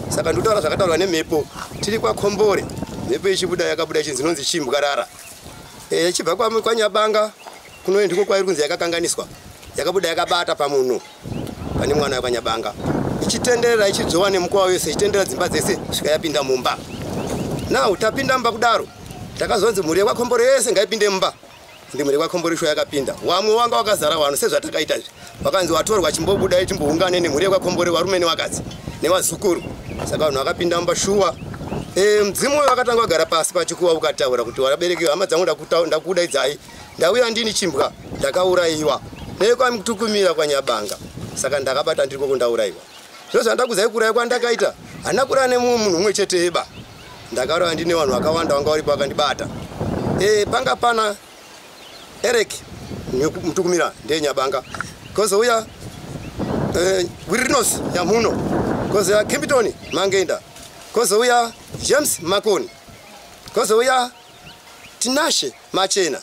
Saka ndikutaura zvakataurwa nemhepo tiri kwaKombore. Mhepo ichibuda yakabuda ichinzi inonzi chimbwarara. Ichibva kwaNyabanga kuno ndiko kwairi kunzi yakakanganiswa. Yakabuda yakabata pamunhu pane mwana wekwaNyabanga. Ichitenderera ichidzova nemukova wese, ichitenderera dzimba dzese svika yapinda mumba. Now tapinda mumba kudaro, takazonzi mhuri yekwaKombore yese ngaipinde mumba. Ndi mhuri yekwaKombore shuwa yakapinda. Wamwe wanga wakazara wano sezvatakaita izvi. Wakanzi watorwa chimbobuda timboungane nemhuri yekwaKombore varume nevakadzi nevazukuru. Saka vanhu vakapinda mumba shuwa. Mudzimu uyu wakatanga kugara pasi pachikuva ukataura kuti vabereki hama dzangu ndakudaidzai. Ndauya ndini chimbwa ndakaurayiwa. Nekwamutukumira kwaNyabanga. Saka ndakabata ndiri koko ndaurayiwa. Zvino zvandakuzai kuuraya kwandakaita handina kuuraya nemumwe munhu umwe chete eba. Ndakauraya ndine vanhu vakawanda vanga varipo vakandibata. Panga pana Eric Mutukumira ndiye Nyabanga. Kozouya Wirinos Nyamuno. Kozouya Kimpton Mangenda. Kozouya James Makoni. Kozouya Tinashe Machena.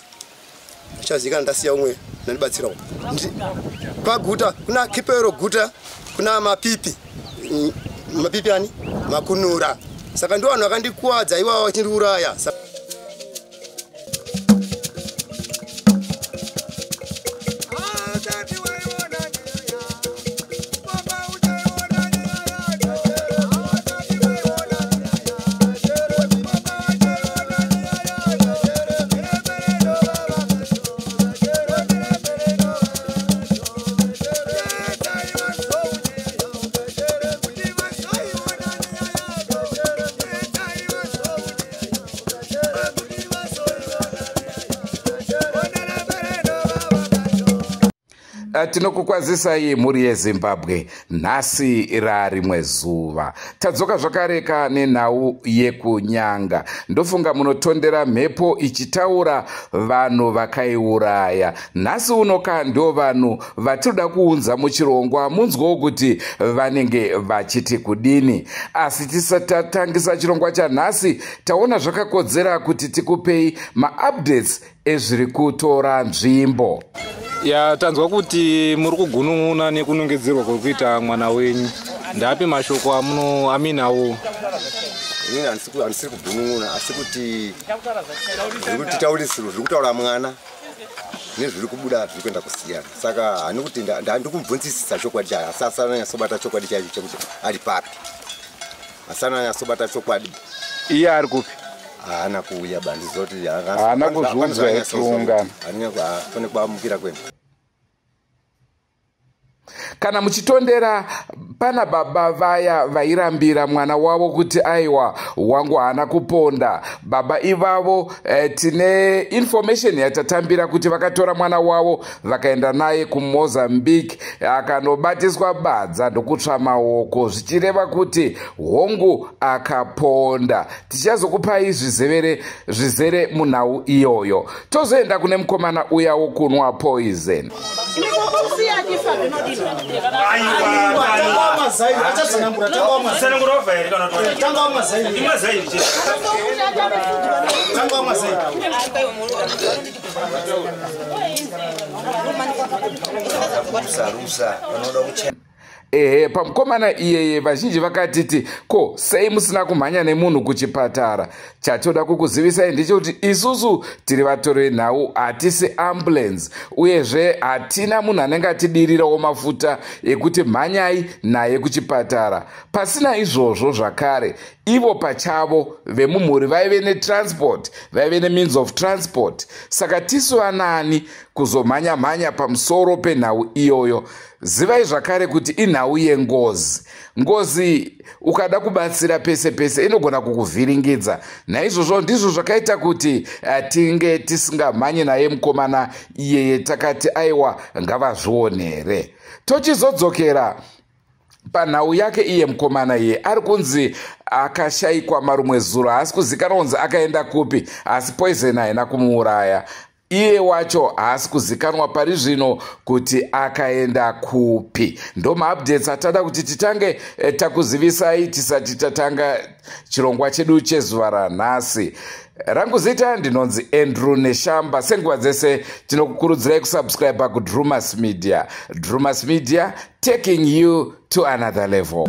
Chazikana ndasiya umwe nandibatsirawo. Kwaguta kuna Kipero Guta kuna Mapipi. Mapipi ani? Makunura. Saka ndio vanhu vakandikuwadza iwawa vachindiuraya. Tinokukwazisai mhuri yeZimbabwe. Nhasi rarimwe zuva tadzoka zvakareka nenhau yekunyanga. Ndofunga munotondera mhepo ichitaura vanhu vakaiuraya. Nhasi unoka ndo vanhu vatinoda kuunza muchirongwa, munzwewo kuti vanenge vachiti kudini. Asi tisati chirongwa chanhasi, taona zvakakodzera kuti tikupei maupdates ezviri kutora nzvimbo. Ya, tanzwa kuti muri kugunun'una nekunongedzerwa kuri kuita mwana wenyu. Ndapi mashoko amuno aminawo? Inini handisiri kugunun'una, asi kuti zviri kutitaurisiro zviri kutaura mwana nezviri kubuda zviri kuenda kusiyana. Saka hani kuti ndikumubvunzisisa chokwadi chacho, asi asananyatsobata chokwadi chacho chekuti ari papi. Asananyatsobata chokwadi. Iye ari kupi? Haana kuuya ba, ndizoti haana kuzviudzwa yetiungano. Pane kwamukira kwenda. Kana muchitondera pana baba vaya vairambira mwana wavo kuti aiwa wangu haana kuponda, baba ivavo tine information yatatambira kuti vakatora mwana wavo vakaenda naye kuMozambique, akanobatiswa badza ndokutsva maoko, zvichireva kuti hongu akaponda. Tichazokupai zvizere munhau iyoyo. Tozoenda kune mukomana uya wokunwa poison. Ehe, pamukomana iyeye vazhinji vakatiti ko sei musina kumhanya nemunhu kuchipatara. Chatoda kukuzivisai ndechekuti isusu tiri vatori venhau, hatisi ambulance, uyezve hatina munhu anenge atidirirawo mafuta ekuti mhanyai naye kuchipatara. Pasina izvozvo zvakare, ivo pachavo vemumhuri vaive netransport, vaive nemeans of transport. Saka tisu vanani kuzomhanya mhanya pamusoro penhau iyoyo? Zivai zvakare kuti inhau yengozi. Ngozi ukada kubatsira pese pese inogona kukuvhiringidza. Naizvozvo ndizvo zvakaita kuti tinge tisingamhanyi naye mukomana iyeye, takati aiwa ngavazvionere. Tochizodzokera panhau yake iye mukomana iye ari kunzi akashayikwa marumwe zuro, haasi kuzikanwa kunzi akaenda kupi, asi poison haina kumuuraya. Iye wacho haasi kuzikanwa pari zvino kuti akaenda kupi. Ndo maupdates atada kuti titange takuzivisai tisati tatanga chirongwa chedu chezuva ranhasi. Rangu zita ndinonzi Andrew Neshamba. Senguva dzese tinokukurudzirai kusubscribe kuDrumas Media. Drumas Media, taking you to another level.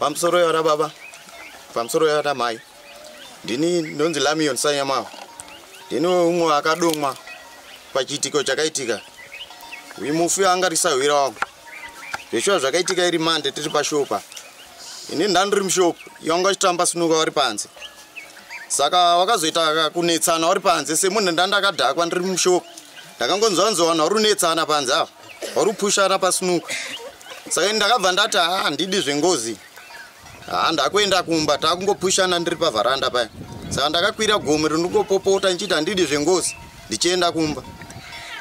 Pamusoro yara baba, pamusoro yara mai. Ndini ndonzi Lamion Sanyama. Ndini umwe akadomwa pachiitiko chakaitika. Uyu mufi anga risahwira wangu. Zveshuwa zvakaitika iri mande tiri pashopa. Ini ndandiri mushopu, yanga achitamba sinuka vari panze. Saka wakazoita kunetsana vari panze semunhu ndandakadhakwa ndiri mushopu. Ndakangonzwa nzi vanhu vari kunetsana panze apa. Vari kupushana pasinuka. Saka ini ndakabva ndati handidi zvengozi. Ndakuenda kumba takungopushana ndiri pavharanda paya. Saka ndakakwira gomo rindingopopota ndichiti handidi zvengozi ndichienda kumba.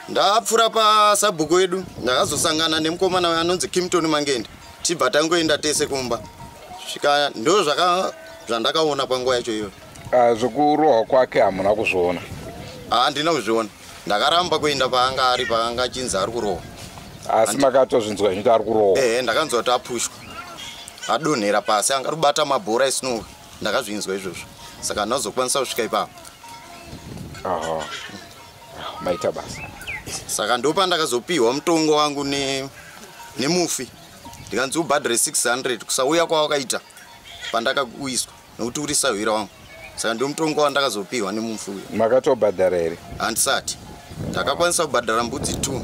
Ndapfuura pasabhuku wedu ndakazosangana nemukomana anonzi Kimton Mangende. Tibva tangoenda tese kumba. Svika ndo zvandakaona panguva yacho iyoyo. Zvekurohwa kwake hamuna kuzviona? Handina kuzviona. Ndakaramba kuenda paanga ari paanga achinzi ari kurohwa. Asi makatozvinzwa henyu kuti ari kurohwa? Ehe, ndakanzwa kuti apushwa. Adonhera pasi anga arikubata mabhora esinuka. Ndakazvinzwa izvozvo. Saka handazokwanisa kusvika ipapo. Aha. Maita basa. Saka ndopandakazopiwa mutongo wangu nemufi. Ndikanzi ubhadhare 600 kusauya kwawakaita pandakauyiswa nokuti uri sahwira wangu. Saka ndo mutongo wandakazopiwa nemufi uyu. Makatobhadhara here? Handisati. Ndakakwanisa kubhadhara mbudzi 2.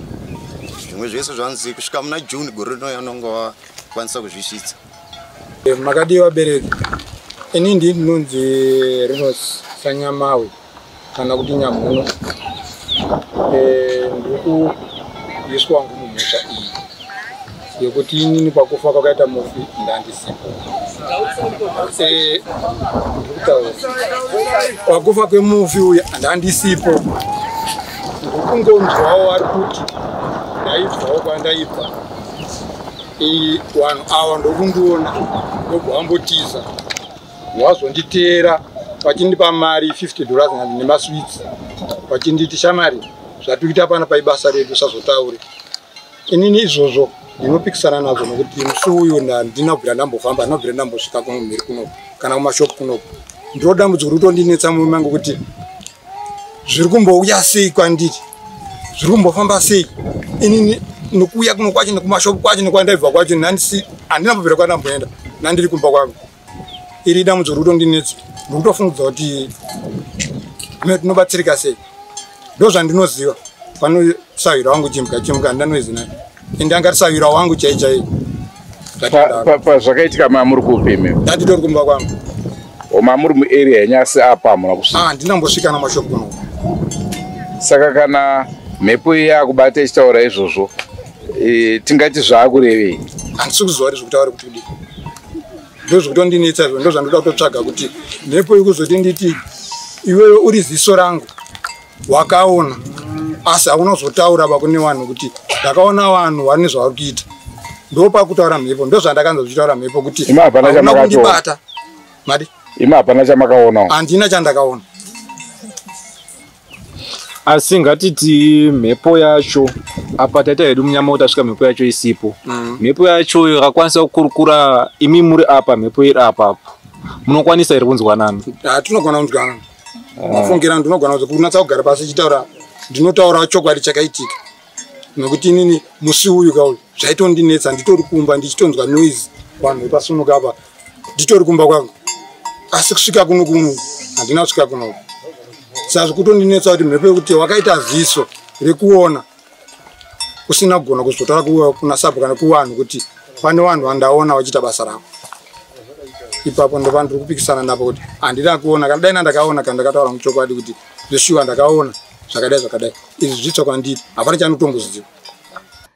Zvimwe zvese zvanzi kusvika muna June gore rino yanonga wakwanisa kuzvisvitsa. Makadii vabereki? Ini ndini ndinonzi Rinos Sanyamawe kana kuti Nyamhuno. Ndiri kuiswa wangu mumhosva iyi yekuti inini pakufa kwakaita mufi ndandisipo. Ndiri kutaura pakufa kwemufi uyu ndandisipo. Ndiri kungonzwawo vari kuti ndaibvawo kwandaibva. Vanhu ava ndokundiona ndobva vambotiza. Wazonditeera vachindipa mari $50 nemasweets, vachinditi shamari zvatikuita pana paibasa redu sazotaure. Inini izvozvo ndinopikisana nazvo nokuti musi uyu handina kubvira ndambofamba, handina kubvira ndambosvika kumhiri kunoku kana kumashopu kunoku. Ndiro dambudziko riri kutondinetsa murume wangu kuti zviri kumbouya sei kwandiri, zviri kumbofamba sei. Inini nokuuya kuno kwacho nekumashopu kwacho nekwandaibva kwacho handina kubvira kwandamboenda nandiri kumba kwangu. Iri dambudziko riri kutondinetsa. Ndiri kutofungudza kuti tinobatsirika sei. Ndo zvandinoziva pano sahwira wangu Chimbwa. Chimbwa handina naye, ende angati sahwira wangu chai chai. Pazvakaitika mamuri kupi imi? Ndanditori kumba kwangu. Mamuri muarea yenyu asi apa hamuna kusvika? Handina kumbosvika namashopu kunoku. Saka kana mhepo iyi yakubata ichitaura izvozvo, tingati zvaakurevei? Handisi kuziva kuti zvekutaura kuti kudii. Ndo zvekutondinetsa izvo, ndo zvandoda kutotsvaga kuti mhepo ikuzoti nditi iwewe uri ziso rangu wakaona asi hauna kuzotaura vakune vanhu kuti ndakaona vanhu vane zvavari kuita. Ndopakutaura mhepo, ndo zvandakanzwa zvichitaura mhepo kuti Imi hapana hauna chamakatora. kundibata madi. Imi hapana chamakaonawo? Handina chandakaona. Asi ngatiti mhepo yacho apa taita hedu munyama kuti tasvika mhepo yacho isipo. Mhepo yacho yakakwanisa kukurukura imi muri apa, mhepo iri apa apa, munokwanisa here kunzwanana? Tinogona kunzwanana. Mafungira ndinogona kunatsa kugara pasi ichitaura, ndinotaura chokwadi chakaitika. Nokuti inini musi uyu kauyu zvaitondinetsa, nditori kumba ndichitonzwa noise vanhu vepasunuka apa, nditori kumba kwangu, asi kusvika kuno kuno handina kusvika kunoku. Saka zvikutondinetsa kuti mhepo yekuti wakaita ziso rekuona usina kugona kuzotaura kuna sabhu kana kuvanhu kuti pane vanhu vandaona vachiita basa ravo. Ipapo ndopa ndiri kupikisana napo kuti handina kuona. Kana dai ndakaona, kana ndakataura muchokwadi kuti zveshuwa ndakaona zvakadai zvakadai, izvi zvitsva kwandiri, hapana chandinotomboziva.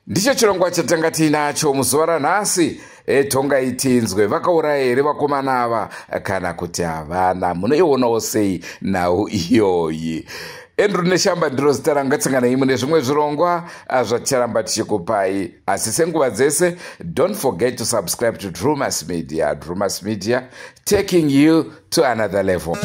Ndicho chirongwa chatanga tiinacho muzuva ranhasi. Tongai tinzwe, vakauraya here vakomana ava kana kuti havana? Munoionawo sei nhau iyoyi? Andrew Neshamba ndiro zita rangu. Ngatsanganai mune zvimwe zvirongwa zvaticharamba tichikupai. Asi senguva dzese, don't forget to subscribe to Drumas Media. Drumas Media, taking you to another level.